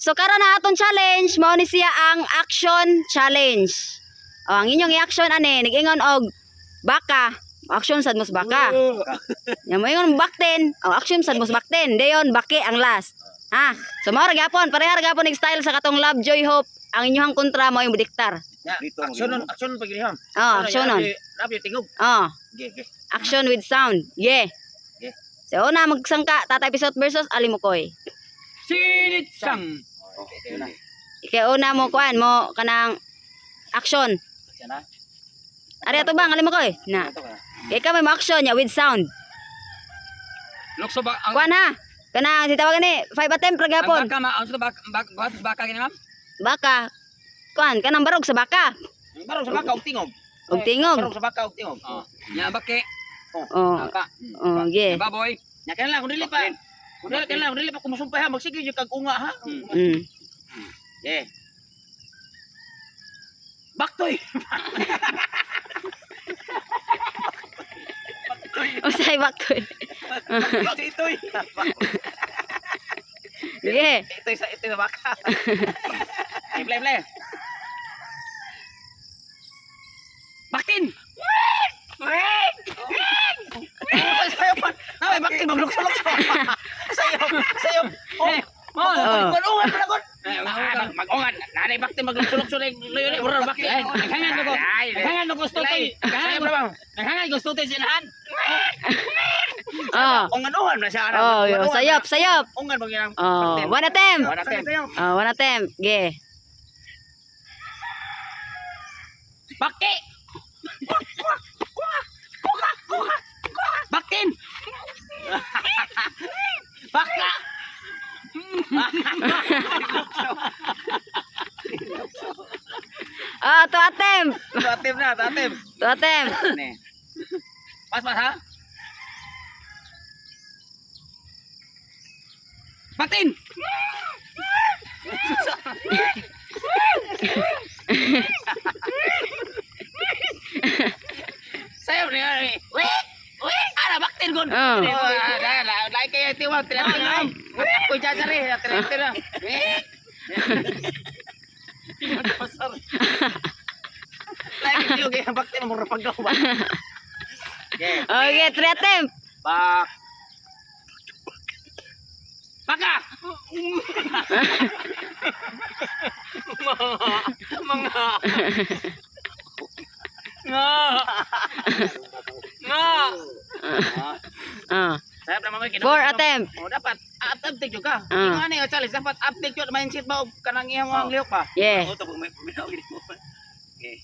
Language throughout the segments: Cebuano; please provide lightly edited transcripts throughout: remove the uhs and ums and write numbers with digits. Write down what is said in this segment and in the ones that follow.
So karon na atong challenge, mao ni siya ang action challenge. O, ang inyong i-action ani, nag-ingon og baka, action sad mo sa baka. Nya mo ingon bakten, o action sad mo sa bakten. Dayon baki ang last. Ha? So mao ra gyapon, pareha ra gyapon style sa katong Love Joy Hope. Ang inyong kontra mao yung diktar. Dito, Action nun, action nun pag giniham. Oh, action nun. Labi tingog. Oh, Ge, ge. action with sound. Yeah. Yeah. So una magsangka Tatay Pisot versus Alimukoy. Sinit sang. Okay, na. Kay una mo kuan mo kanang action. Siya na. Ari ato bang Alimukoy? Na. Ito ka. Kay ka may mo-action nya with sound. Lukso ba ang Kuan ha. Kanang si tawag ni 5 attempt ra ang gyapon. baka ma ang sa baka baka baka gini, ma'am? Baka. Kuan kanang barog sa baka. Ang Barong sa baka og tingog. Og tingog. Barong sa baka og tingog. Oh. Nya bake. Oh, Baka. oh, yeah. Nya baboy. Nya kailan kung dili pa. Kung dili kailan kung dili pa kumusumpay ha, magsige jud kag unga ha. Yeah. Baktoy. Usay baktoy. Baktoy itoy. Yeah. Itoy sa itoy sa baka. Ay, play play. Bakin. Sayo pa. Na may baktin maglukso-lukso. Sayo, sayo. Oh, Mo. Oh. Mag-ungan pa na Mag-ungan. Nanay baktin maglukso-lukso na layo na mura baktin. Ay, naghangan ko. Naghangan ko gusto toy. Sayo pa bang. Naghangan gusto toy sinahan. Oh. Ungan-ungan na siya. Oh, yo, sayop, sayop. Ungan bang yang Oh, one attempt. One attempt. Oh, one attempt. Yeah. Baki. Bakin. Baka. Oh, two attempt. Tatim na, tatim. Two attempt. Ne. Pas pas ha. Batin. Sayo ni. Wait. Wait, ara baktin gon. Oh. Like kay tiwang tinatin na. Ako jajari, tinatin na. Wait. Like yung kay baktin mo paggawa. Okay. Okay, three attempt. Bak. Baka. Mga. Nga. Nga. Oh, Sayap na mamay four attempt. Oh, dapat update jud ka. Ah. Imo ani challenge dapat update jud mindset ba og kanang iyang ang lihok pa. Yeah. Oh, tabang may paminaw gid mo. Okay.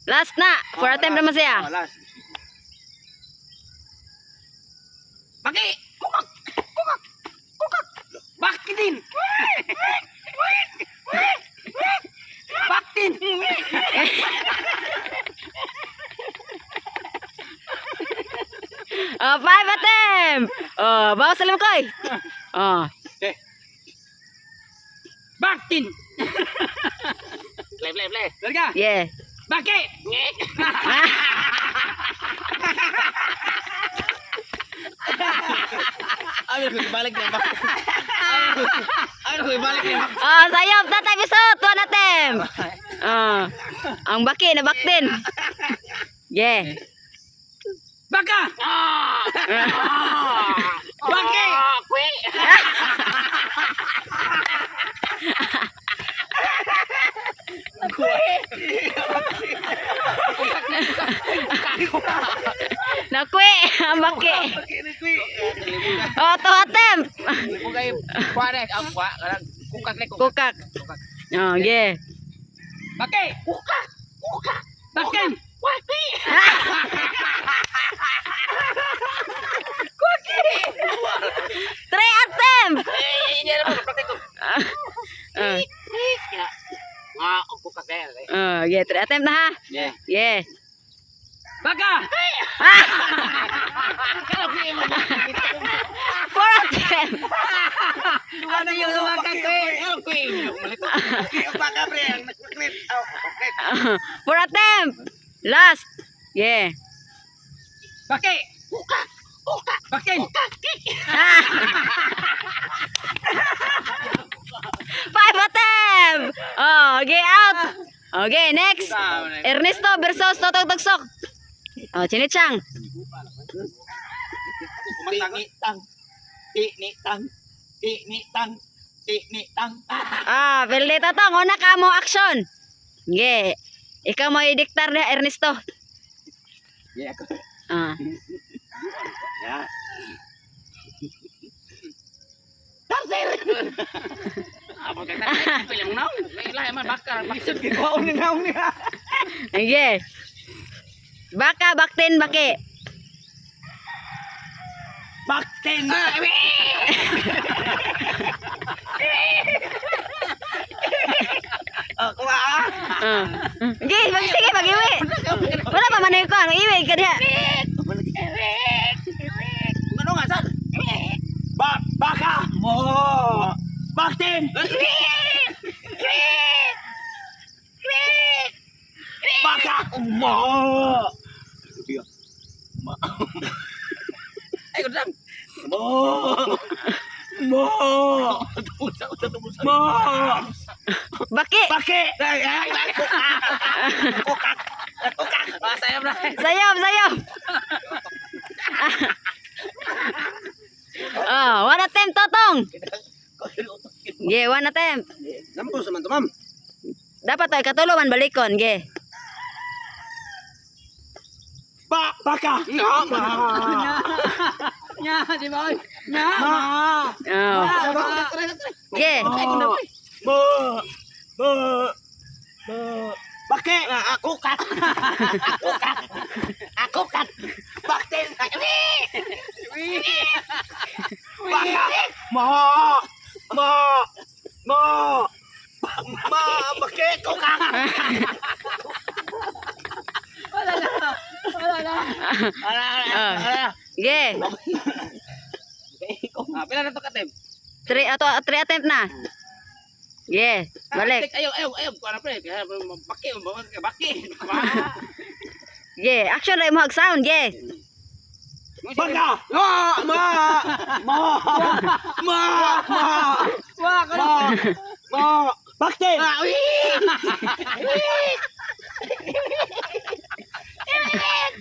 Last na. Four attempt naman siya. Oh, last. Baki! Kukak! Kukak! Kukak! Baki din! Baktin! Oh, five attempt. Oh, bawas sa limkoy. Oh, Bakin. Play, play, play. Larga. yeah. Baki. Ay, ko ibalik na baktin. Ay, ko ibalik na baktin. Oh, sayop. Tatay Pisot. One attempt. Oh, ang baki na baktin. Yeah. Baka. Baki. Kwi! Nakwi. Ang baki. Oh, two attempt. Kukay, kuha na, ang kuha, kanang kukak na, kukak. Kukak. Oh, yeah. Baki. Kukak. Kukak. Bakin. Waki. Three attempt. Eh, hindi na praktik ko. Oh, Nga, ang kukak na yan. eh. oh, yeah. Three attempt na ha. Yeah. Yeah. Baka. Four attempt. Ano yung baka ko? Ano ko yung baka pre, ang nagkrit. Oh, okay. Four attempt. Last. Yeah. Baki. Kukak. Kukak. Bakin. Ah. Okay, out. Okay, next. Ernesto versus Totong Tugsok. Oh, Chinichang. Ti ni tang. Ti ni tang. Ti ni tang. Ti ni tang. Ah, pwede, Totong. Una ka mo action. Okay. Ikaw mo i-diktar na, Ernesto. Yeah, ako. Ah. Ya. Tarser. Apa kata? Pili mong naong. Lahi man bakar. Lisod kay kuhaon ni naong niya. Okay. Baka, baktin, baki. Bakten. Oh, kuha ah. Ah. Okay, sige, mag-iwi. Wala pa man ko, ang iwi ka diha. Ano nga sir? Ba baka. Mo. Bakten. Baka. Mo. Ma. Ay, kudang. Mo. Mo. Tumusa, tumusa. Mo. Baki. Baki. Ay, ay, ay. Kukak. Kukak. Ah, sayap na. Sayop, sayop. Oh, one attempt, Totong. Yeah, one attempt. Nampos naman to, ma'am. Dapat ay katulo man balikon, ge. Ba baka. No. Ma. Nya, di ba? Oy? Nya. Ma. Oh. Ge. Mo. Mo. Mo. Mo. Baki. Ako kat. Ako kat. Ako kat. Bakten. Baka. Mo. Mo. Mo. Ma, baki ko ka. Wala na. Wala na. Ala, Oh. Ge. Ah, pila na to ka, Tem? Three, ato, three attempt na. Ge, balik. Ayaw, ayaw, ayaw. Kuha na pre. Kaya, baki, baki, baki. Ge, action na imong sound, ge. Baka. Ma. Ma. Ma. Ma. Ma. Wah, Ma. Ma. Bakten.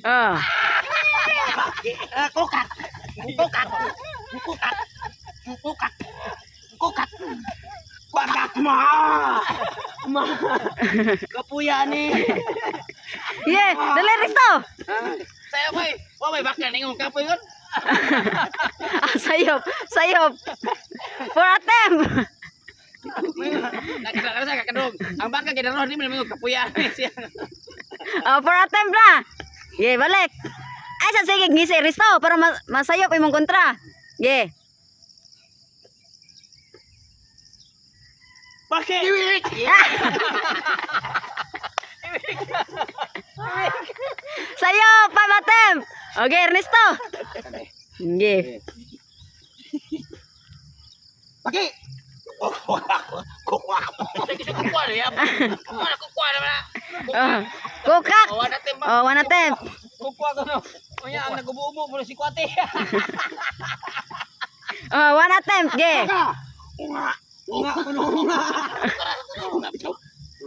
Oh. Kokak. Kokak. Kokak. Kokak. Kokak. Kokak. Ma. Ma. Kapuya ni. Ye, dali Risto. Sayo koy. Wa may baka ningon kapoy yun. Ah, sayop, sayop. For attempt. Nagkakara sa kakadong. Ang baka ginaroon ni mo kapuya siya. Oh, for attempt na. Ye, balik. Ay, sa sige, ngisi Risto para masayop imong kontra. Ye. Bakit? Sayop, five attempt. Okay, Ernesto. Ye. Bakit? Kokak. Kokak. Sige sa kukuha na yan. Kukuha na kukuha na na. Oh. Kukak. Wa na tem. Oh, one attempt. Kukuha ko no. Unya ang nagubuo mo si Kwate. Oh, one attempt, ge. Baka. Unga. Unga. Unga. Unga. Unga.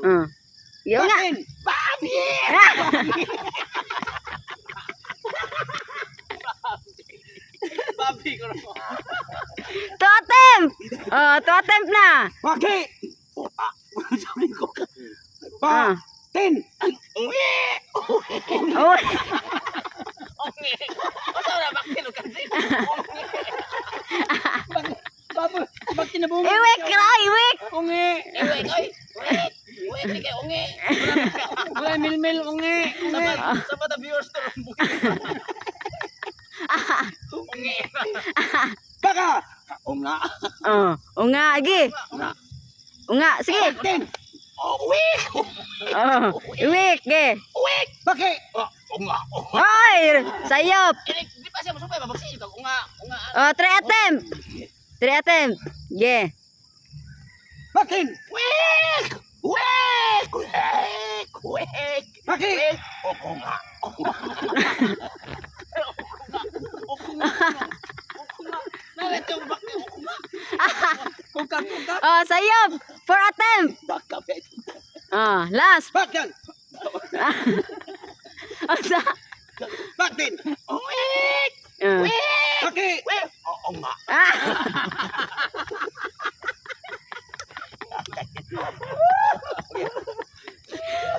Oh. Yo nga. Bakin. Babi. Babi ko no. Two attempt. Oh, two attempt na. Bakit? Kokak. Sabi ko. Ah. Ba. Ten. Oh. Onge. Usa ra bakit og kanti. Babu, bakit na bunga? Iwik ra, iwik. Unge. Iwik oy. Iwik. Iwik ni kay unge. Wala milmil unge. Unge. Sa mga viewers to Unge. Baka. Unga. Oh, unga agi. Unga. Unga, sige. Ten. Uwi. Oh, iwik ge. Uwi. Bakit? Unga. Oy, sayop. Ini di pa siya musupay babagsi kag unga unga. Oh, three attempt. Three attempt. Ge. Bakit? Wik! Wik! Wik! Wik! Bakit? Unga. Narito bakit unga. Kukak kukak. Oh, sayop. Four attempt. Baka. Ah, last. Bakyan. Asa? Baktin. Ah. Baki. Oo nga. Ah.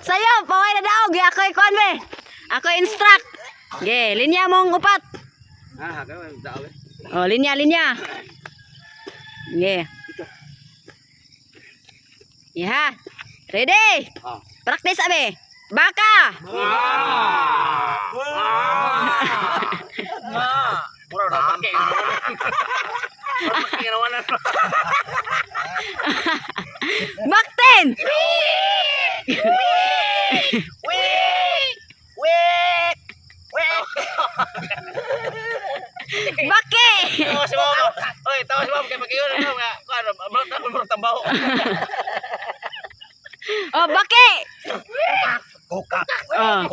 Sayo, paway na daog. Ako ikuan be. Ako instruct. Ge, linya mong upat. Ah, gawin daw. Oh, linya, linya. Ge. Iha. Ready? Ah. Practice abe. Baka. Ah. Mura na pake. Mura na wala. Bakten. Baki. Tawa si mama. Oy, tawa si mama kay pakiyon ano nga. Kuan, murag murag tambaho. Oh, baki. Kokak. Oh.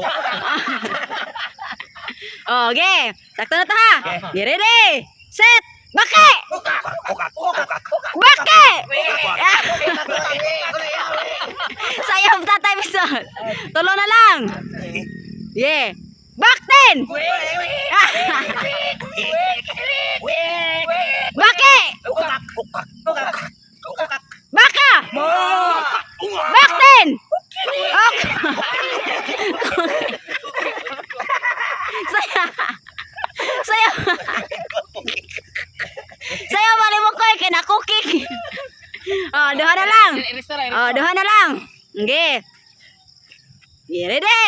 Oh, okay. Sakto na ta ha. Get ready. Set. Baki. Kokak. Kokak. Kokak. Baki. Sayaw tatay bison. Tulo na lang. Yeah. Bakten. Baki. Baka. Bakten. Ok. Saya. Saya. Saya mali mo ko kay nakukik. Oh, duha na lang. Irista ra. Oh, duha na lang. Okay. Get ready.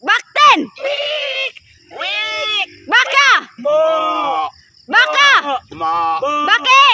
Bakten. Baka. Baka. Ma. Baki.